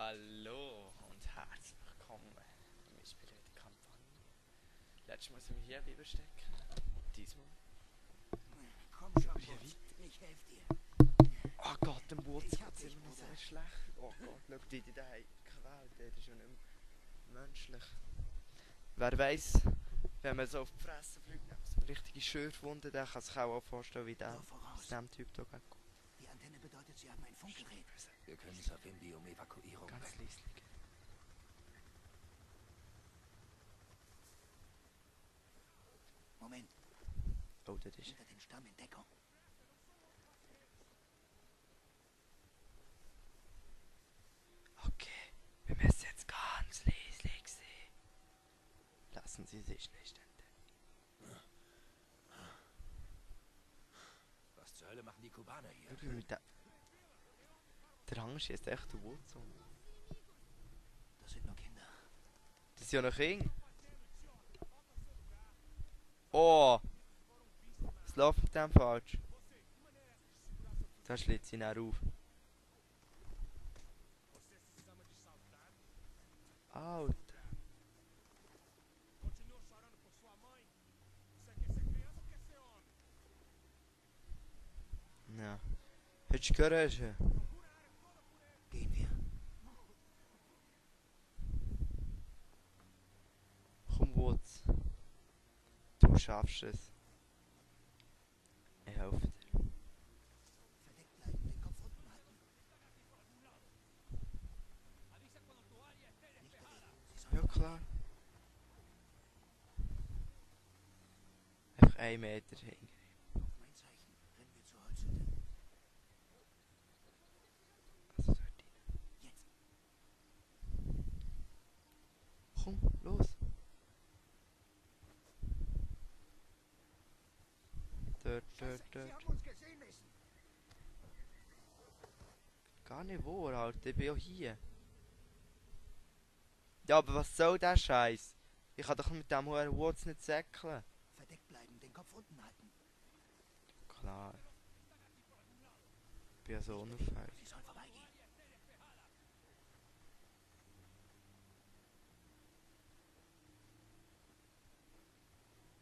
Hallo und herzlich willkommen. Wir spielen die Kampagne. Letztes Mal sind wir hier bleiben stecken. Diesmal. Komm schon, Hier Butz, ich helfe dir. Oh Gott, dem Wurz Ich hab geht's dich, immer noch Bruder. sehr schlecht. Oh Gott, schau die daheim quält, das ist schon nicht mehr menschlich. Wer weiss, wenn man so auf die Fresse fliegt, so eine richtige Schürfwunde, der kann sich auch vorstellen, wie der Nur voraus. dem Typ da geht. Die Antenne bedeutet, sie haben ein Funkgerät. Wir können es auf Indy um Evakuierung Ganz bringen. leislich. Moment, Oh, das ist... hinter den Stamm in Deckung. Okay, wir müssen jetzt ganz leislich sein. Lassen Sie sich nicht entdecken. Was zur Hölle machen die Kubaner hier? Schau, wie mit der Hang schießt echt der Wurz um. Das sind nur Kinder. Das ist ja noch King. Oh! Was läuft mit dem falsch? Da schlägt sie näher auf. Alter. Ja. Hättest du gehört? Gehen wir. Komm, Wurz. Du schaffst es. Ich helfe dir. Verdeckt bleiben, den Kopf unten halten. Nicht bewegen. Sie sollen Ja, klar. Einfach 1 Meter hin. auf mein Zeichen. Rennen wir zur Holzhütte. Also dort rein. Jetzt. Komm, los. Dort. haben uns gesehen müssen. Gar nicht wohl, Alter. Ich bin ja hier. Ja, aber was soll der Scheiß? Ich kann doch mit dem hohen Wurz nicht säckeln. Verdeckt bleiben, den Kopf unten halten. Klar. Ich bin ja so unauffällig. Sie sollen vorbeigehen.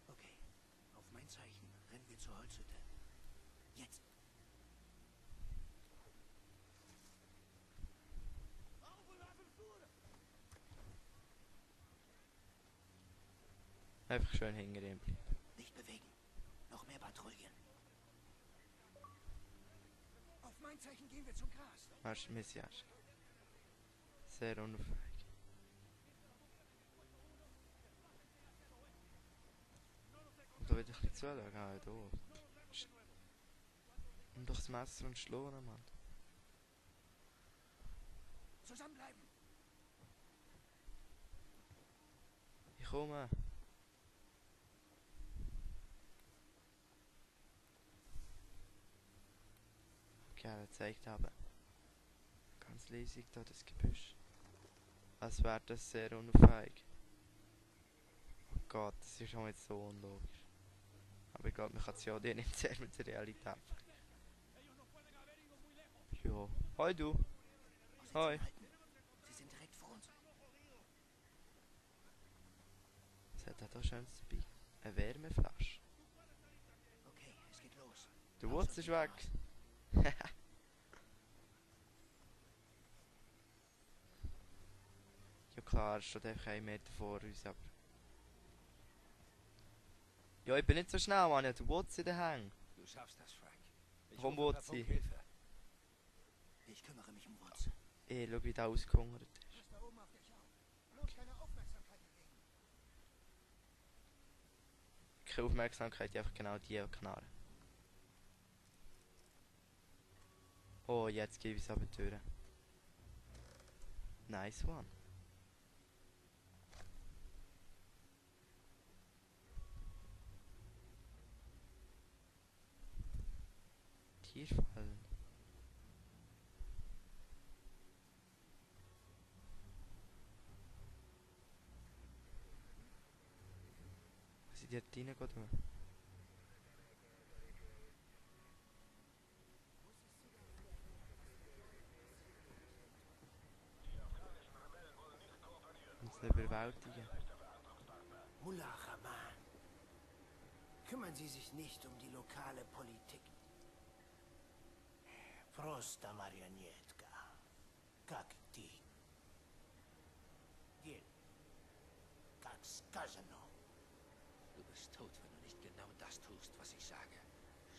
Okay, auf mein Zeichen. Rennen wir zur Holzhütte. Jetzt. Einfach schön hinter ihm bleiben. Nicht bewegen. Noch mehr Patrouillen. Auf mein Zeichen gehen wir zum Gras. Weißt du, Messias. Sehr unauffällig. Und da will ich ein bisschen zuschauen. Ah, da. Nimm doch das Messer und schlagen, Mann. Zusammenbleiben. Ich komme. Okay, er zeigt aber. Ganz leisig da das Gebüsch. Als wäre das sehr unauffällig. Oh Gott, das ist schon jetzt so unlogisch. Aber ich glaube, man kann es ja nicht sehr mit der Realität vergleichen. Ja. Hoi du. Hoi. Sie sind direkt vor uns. Was hat er da schönes dabei? Eine Wärmeflasche. Okay, es geht los. Der Wurz ist weg. Ja klar, er steht einfach 1 Meter vor uns, aber... Ja, ich bin nicht so schnell, Mann. Ich habe den Wurz in den Hängen. Du schaffst das, Frank. Ich Vom rufe per Wurzi. Funk Hilfe. Ich kümmere mich um Wutz. Ey, schau wie der ausgehungert ist. Pass da oben auf dich auf. Bloß keine Aufmerksamkeit erregen. Keine Aufmerksamkeit, einfach genau die knallen. Oh, jetzt gebe ich es aber durch. Nice one. Tierfallen. Was sind die dort reingehen? überwältigen. Mullah Rahman. Kümmern Sie sich nicht um die lokale Politik. Prosta Marionetka. Как ты? Gel. Как сказано. Du bist tot, wenn du nicht genau das tust, was ich sage.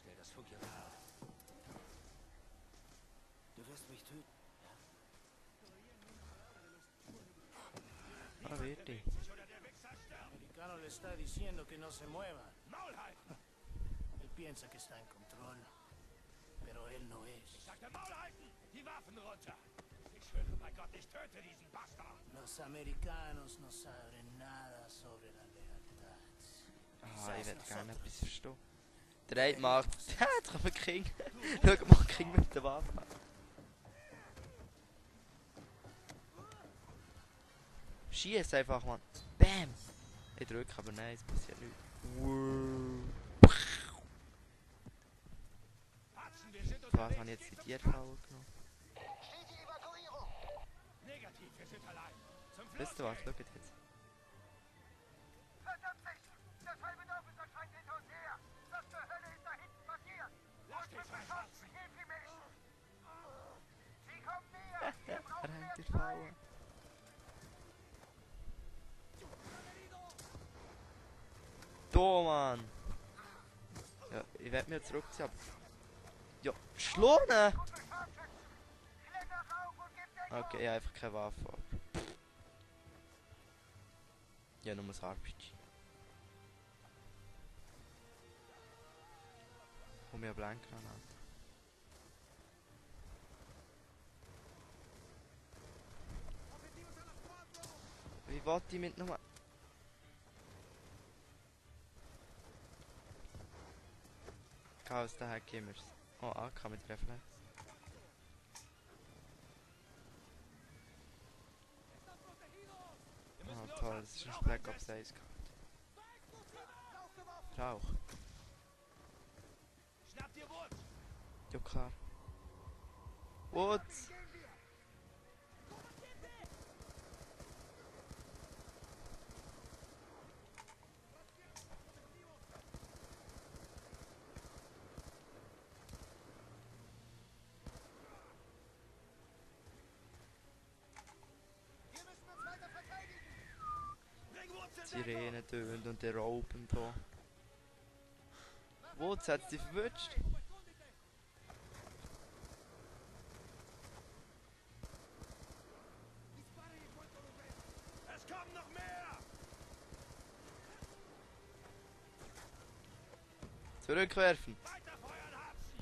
Stell das Funkgerät. Du wirst mich töten. Ah, wirklich? El americano le está diciendo que no se mueva. Él piensa que está en control, pero él no es. Sagte Maul halten! Die Waffen runter! Ich schwöre bei Gott, ich töte diesen Bastard! Los americanos no saben nada sobre la lealtad. Ah, ich hätte gerne etwas verstehen. Der eine macht... Jetzt kann man King. Schau mal, King mit der Waffe. Schieß einfach, Mann. Bam! Ich drücke, aber nein, es passiert nichts. Was habe ich jetzt die Tierfalle genommen? Negativ, wir sind allein. Zum Fluss Wisst ihr was? gehen. Schaut jetzt. Verdammt, das halbe Dorf ist anscheinend hinter uns her. Was zur Hölle ist da hinten passiert? Lass dich verschwatzen! Hilf mir! Sie kommen näher! Wir brauchen Er mehr hängt die Falle. Da, Mann! Ja, ich werde mich zurückziehen, aber... Ja, Schlurne! gute Scharfschützen! Kletter rauf und gib Deckung! Okay, ich habe einfach keine Waffe. Ja, nur das RPG. Und mir Blankgranate. Wie wollte ich mit nochmal... Chaos, daher kommen wir's. Oh, AK mit Reflex. Ah, toll, das ist ein Black Ops 1 gehabt. Rauch. Schnapp dir Wut! Ja, klar. Woods! Wir müssen uns weiter verteidigen! Bring Wut in Sirenen tönt und der Raupen da. Woods hat sie verwünscht. Es kommen noch mehr! Zurückwerfen. Weiter feuern, Harzen!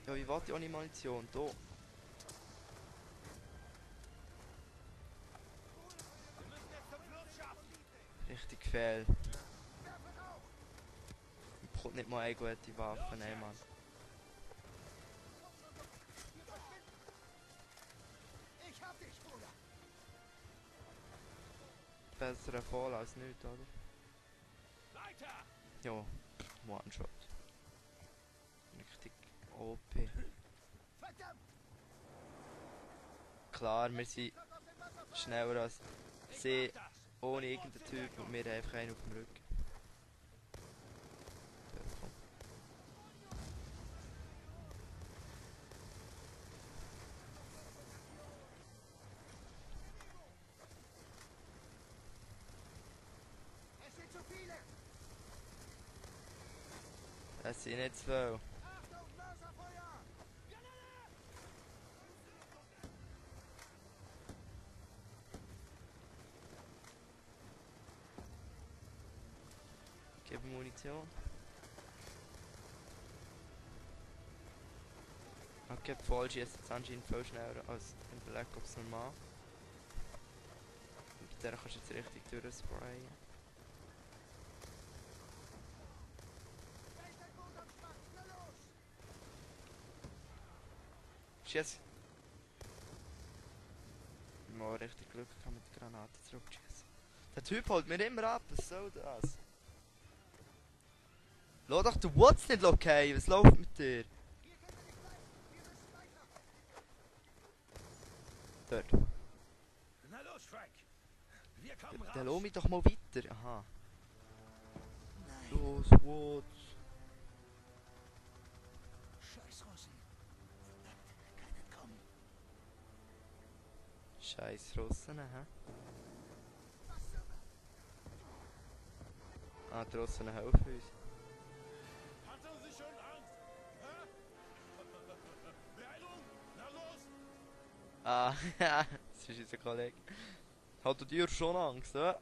Ja, wie warte ich ohne Munition? Da. Wir müssen es zum Fluss schaffen! Richtig fehl. Ich bekomme nicht mal eine gute Waffe, nein, Mann. Ich hab dich, Bruder! Besser ein Fall als nichts, oder? Weiter! Ja, One-Shot. Richtig OP. Verdammt! Klar, wir sind Stock auf dem Wasser! schneller als sie, Das! ohne irgendeinen Typ und wir haben einfach einen auf dem Rücken. Ja, komm. Es sind zu viele! Es sind nicht zu viel. Achtung, Mörserfeuer! Gib mir Munition. Okay, die Fall schießt jetzt anscheinend viel schneller als im Black Ops normal. Mit der kannst du jetzt richtig durchsprayen. Da ist ein Boot am Schwarz! Na los! Schieß! Mal richtig Glück gehabt mit der Granate zurückschießen. Der Typ holt mir immer ab, was soll das? Lass doch den Watts nicht okay, was läuft mit dir? Hier können wir nicht bleiben! Wir müssen weiter! Dort. Dann lass mich doch mal weiter. Aha. Nein. Los, what? Scheiß Russen. Verdammt, kein Entkommen. Scheiß Russen, hä? Ah, die Russen helfen uns. Hatten Sie schon Angst? Hä? Beeilung! Na los! Ah, das ist unser Kollege. Hattet ihr schon Angst, hä? Also,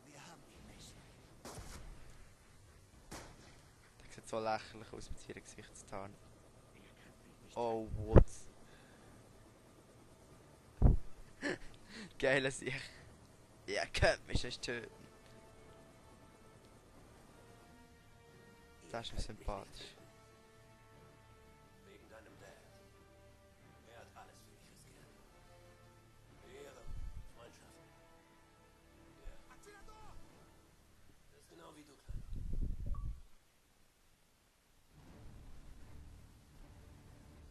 wir haben ihn nicht. Der sieht so lächerlich aus mit seinen Gesichtstarn. Oh, what? Geile Sicht. Ihr könnt mich nicht töten. Das ist mir sympathisch. Wegen deinem Dad. Er hat alles für dich riskiert. Ehre, Freundschaft. Ja. Das ist genau wie du,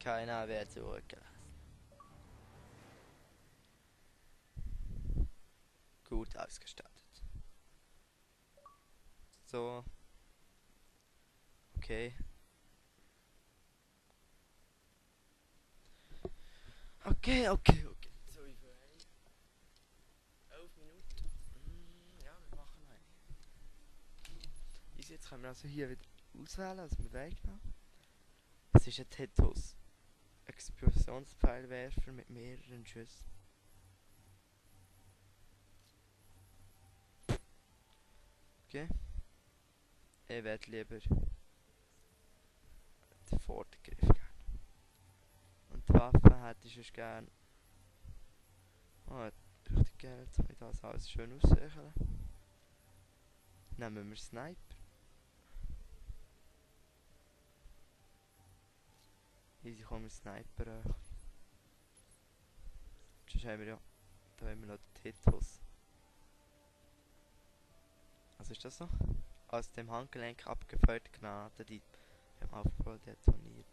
Kleiner. Keiner wird zurückgelassen. Gut ausgestattet. So. Okay. Okay. So, wie viel haben wir? 11 Minuten. Ja, wir machen eine. Jetzt können wir also hier wieder auswählen, was wir wollen. Es ist ein Tetos. Explosionspfeilwerfer mit mehreren Schüssen. Okay. Ich werde lieber den Vordergriff gern. Und die Waffe hätte ich sonst gern. Oh, richtig geil. Jetzt habe ich das alles schön aussehen. Nehmen wir Sniper. Easy kommen wir Sniper. Sonst haben wir ja. Da haben wir noch den Titus. Was ist das noch? Aus dem Handgelenk abgefeuerte Granate, die beim Aufbau detoniert.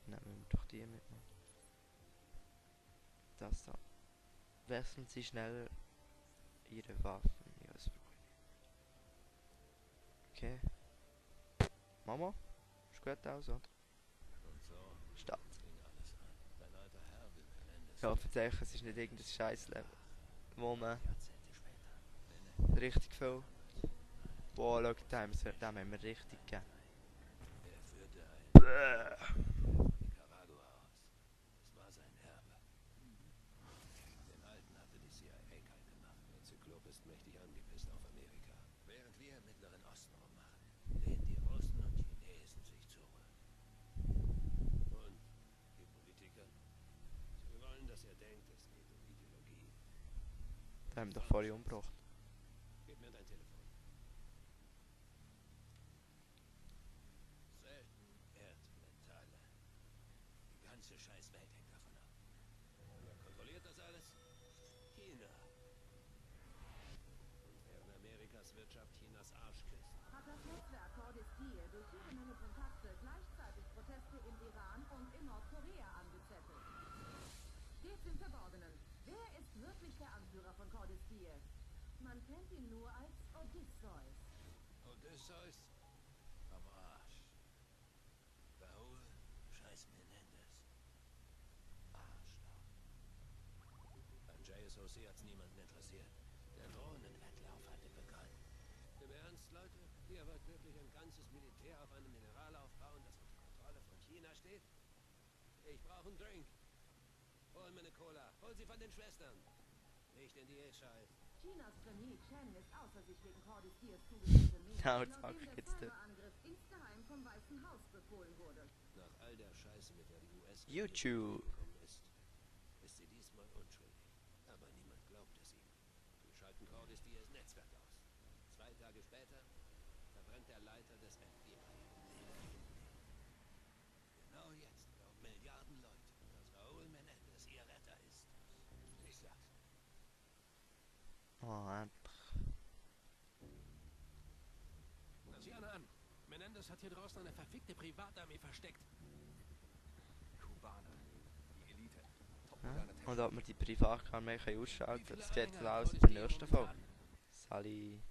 Nehmen wir doch die mit. Das da. Wechseln Sie schneller Ihre Waffen. Ja, das okay. Mama? Ist gut aus, oder? Und so Start. fing alles an. Dein alter Herr will Menendez. Ich hoffe, es ist nicht irgendein Scheißlevel, wo man Jahrzehnte später. richtig viel. Boah, schau, dem haben wir richtig gegeben. Er führte von Nicaragua aus. Es war sein Erbe. Den Alten hatte die CIA kalt gemacht. Der Zyklop ist mächtig angepisst auf Amerika. Während wir im Mittleren Osten rummachen, lehnen die Russen und Chinesen sich zurück. Und die Politiker? Sie wollen, dass er denkt, es geht um Ideologie. Da haben wir doch vorhin umgebracht. Gib mir dein Telefon. Selten Erdmetalle. Die ganze scheiß Welt hängt davon ab. Wer kontrolliert das alles? China. Und während Amerikas Wirtschaft Chinas Arsch küsst. Hat das Netzwerk Cordestie durch jede Menge Kontakte gleichzeitig Proteste im Iran und in Nordkorea angezettelt. Geht's im Verborgenen. Wer ist wirklich der Anführer von Cordestie? Man kennt ihn nur als Odysseus. Odysseus? Am Arsch. Raoul? Scheiß Menendez. Arschloch. Beim JSOC hat's niemanden interessiert. Der Drohnenwettlauf hatte begonnen. Im Ernst, Leute? Ihr wollt wirklich ein ganzes Militär auf einem Mineral aufbauen, das unter Kontrolle von China steht? Ich brauche einen Drink. Hol mir eine Cola. Hol sie von den Schwestern. Nicht in die Eschei. Chinas Premier Chen ist außer sich wegen Cordestiers zugestellte Minen, Ja, nachdem der geht's dir. Cyberangriff insgeheim vom Weißen Haus befohlen wurde. Nach all der Scheiße, mit der die US YouTube. gekommen ist sie diesmal unschuldig. Aber niemand glaubt es ihm. Wir schalten Cordestiers Netzwerk aus. 2 Tage später verbrennt der Leiter des FBI. Genau jetzt glauben Milliarden Leute, dass Raoul Menendez ihr Retter ist. Ich sag's. Oh, endlich. Sieh einer an. Menendez hat hier draußen eine verfickte Privatarmee versteckt. Kubaner. Die Elite. Und ob wir die Privatarmee ausschalten können, das geht alles in der nächsten Folge. Sali.